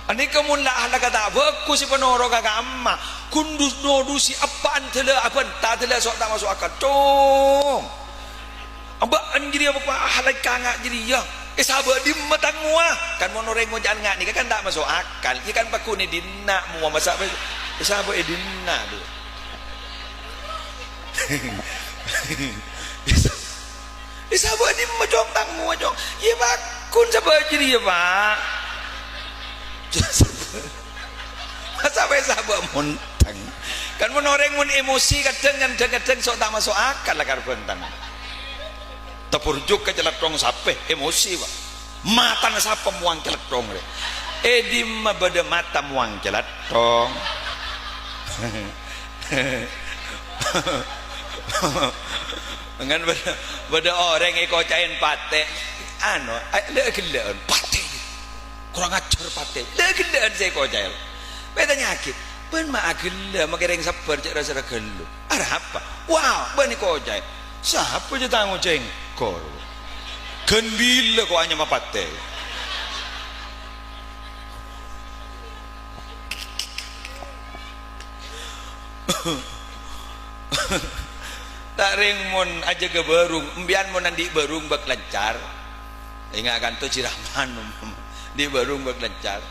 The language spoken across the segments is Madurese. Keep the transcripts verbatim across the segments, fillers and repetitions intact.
Anèka mon la ahlakka ta' bhâghus sè panoro'a ka amma', ghun dus-, nodusi eppa'an dâlâ abânta dâlâ so' ta' maso' akal. Cong! Abâ'na jârèya bâ' ahlakka nga' jârèya. Èsabâ' dimma tang mowa? Kan mon orèng ngoca'an nga' nèka kan ta' maso' akal. Iyâ kan pagghun è dinna' mowa, masa' èsabâ' è dinna', du. Èsabâ' dimma, Cong, tang mowa, Cong? Iyâ, pagghun sabâ' jârèya, Pa'. Masa' èsabâ' mon tang? Kan mon orèng mon emosi, kadhâng, kadhâng-kadhâng so' ta' maso' akal la karbân tang. Taburjuk ka calèthong sapè, emosi, Pa'. Matana sapa mowang calèthong rè? È dimma bâdâ mata mowang calèthong? Kan bâdâ, bâdâ orèng èkoca'è patè. Anu, a-, la ghellâ'ân, "Patè. Kurang ajar, patè." La ghellâ'ân sè èkoca'è. Bâdâ nyakèt, "Bân ma' aghellâ', makè rèng sabbhâr jhâ' ra-sara ghâllu." Arapa? Wah, bânnè koca'è. Sapa jâ' tang ocèng? Kor. Ghân bilâ ko' anyama patè? Ta' rèng mon ajâgâ bârung, empèyan mon andi' bârung bâk lancar. Enga' kanto jirahman, andi' bârung bâk lancar.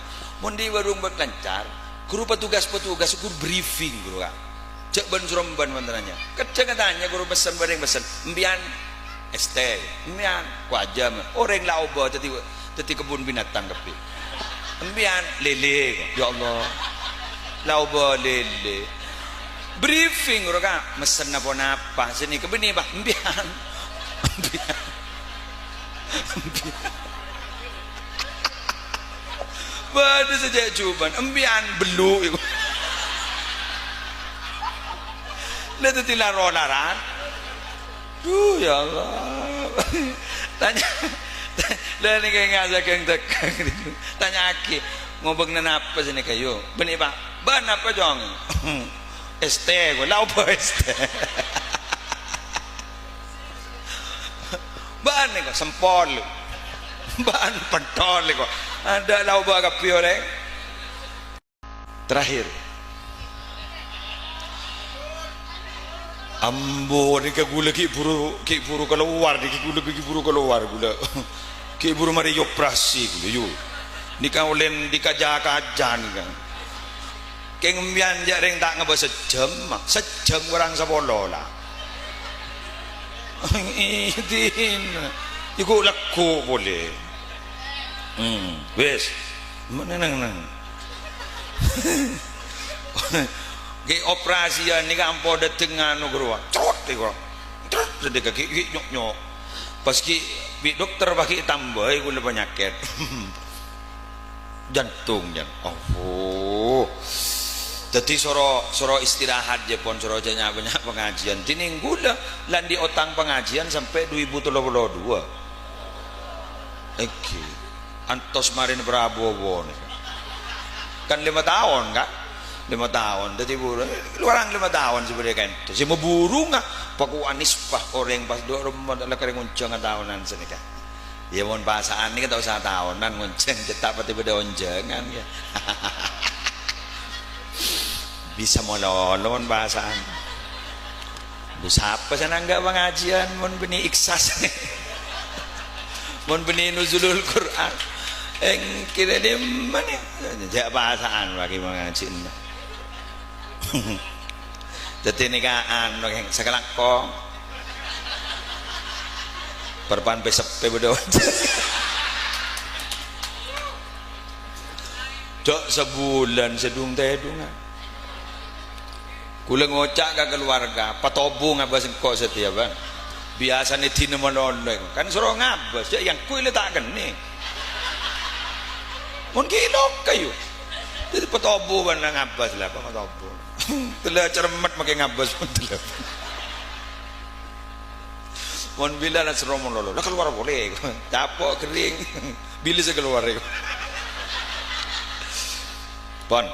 Mon andi' bârung bâk lancar, ghuru petugas-petugas ghuru briefing, ghuru, Ka'. Jhâ' bân-sorombân mon tanya. Kadhâng atanya ghuru pessen, bâreng pessen. Empèyan S T, empèyan ko' ajâm. Orèng la obâ dhâddhi, dhâddhi kebbhun binatang kabbhi. Empèyan lèlè, ko'. Ya Allah. La obâ lèlè. Briefing, ghuru, Ka'. Messen ponapa? Sè nèka bânnè, Pa'. Empèyan. Empèyan. Bâdâ sè cè' jhubân, empèyan bellu' iku. La dhâddhi laro-laran. Duh, ya Allah. Tanya, la nèka nga' sakèng tekkang. Tanya'aghi, "Ngobângana napa sè nèka, yu?" "Bânnè, Pa'." "Bân napa, Cong?" "S T, ko'." "La obâ S T." Bân nèko sempol. Bân pentol nèko. Adâ' la obâ kabbhi orèng. Terakhir. Ambu, nèka ghulâ ghi' buru, ghi' buru kalowar, nèka ghulâ ghi' buru kalowar, ghulâ. Ghi' buru marè èoperasi, ghulâ, yu. Nèka olèn dikaja-kaja, nèka. Kèng empèyan jhâ' rèng ta' ngabâs sajjhâm, sajjhâm korang sapolo la. Idin. Iku lagghu' polè. Hmm, wis. Neng, neng, neng. Ghi' operasian nèka ampo dâteng anu, ghuru. Crot, iku. Crot, dâteng ghi', ghi' nyok-nyok. Pas ghi' bi' dokter pas ghi' tambâi ghulâ panyakèt. Jantung, jan. Aduh. Dhâddhi soro, soro istirahat, jhâ' pon, soro jhâ' nya'-bânnya' pangajiân. Dhinèng ghulâ la andi' otang pangajiân sampè' du èbu tello polo duwâ'. Èngghi. Antos marèna Prabowo nèka. Kan lèma taon, kan? Lèma taon. Dhâddhi buru, luarang lèma taon sè bâdâ kan. Sè maburu nga, pakowa nisbah orèng pas du' remma la karè ngonjhâng taonan sanèka. Iyâ, mon pasa'an nèka ta' osa taonan ngonjhâng, cè' ta' patè bâdâ onjhângan, yâ. Bisa malolo mon pasa'an. Bu, sapa sè nangghâ' pangajiân mon bânnè Ikhlas? Mon bânnè Nuzulul Quran? Èngghi, dimma nè? Jhâ' pasa'an bâgi pangajina. Dhâddhi nèka anu, sakalangkong. Parpan pè-seppè bâdâ. Jhâ' sabulân sè dung-tèdungan. Ghulâ ngoca' ka kaluwarga, patobu ngabâs engko' satèya, Bân. Biyasana dina malolo, kan soro ngabâs, jhâ' èyangghuy la ta' kennèng. Mon ghi' loka, yu. Dhâddhi patobu bân ngabâs la, patobu. Tella cermet makè ngabâs pon tella. Mon bilâ la soro malolo, la kalowar polè. Capo' ghering. Bilâ sè kalowar, yu. Pon.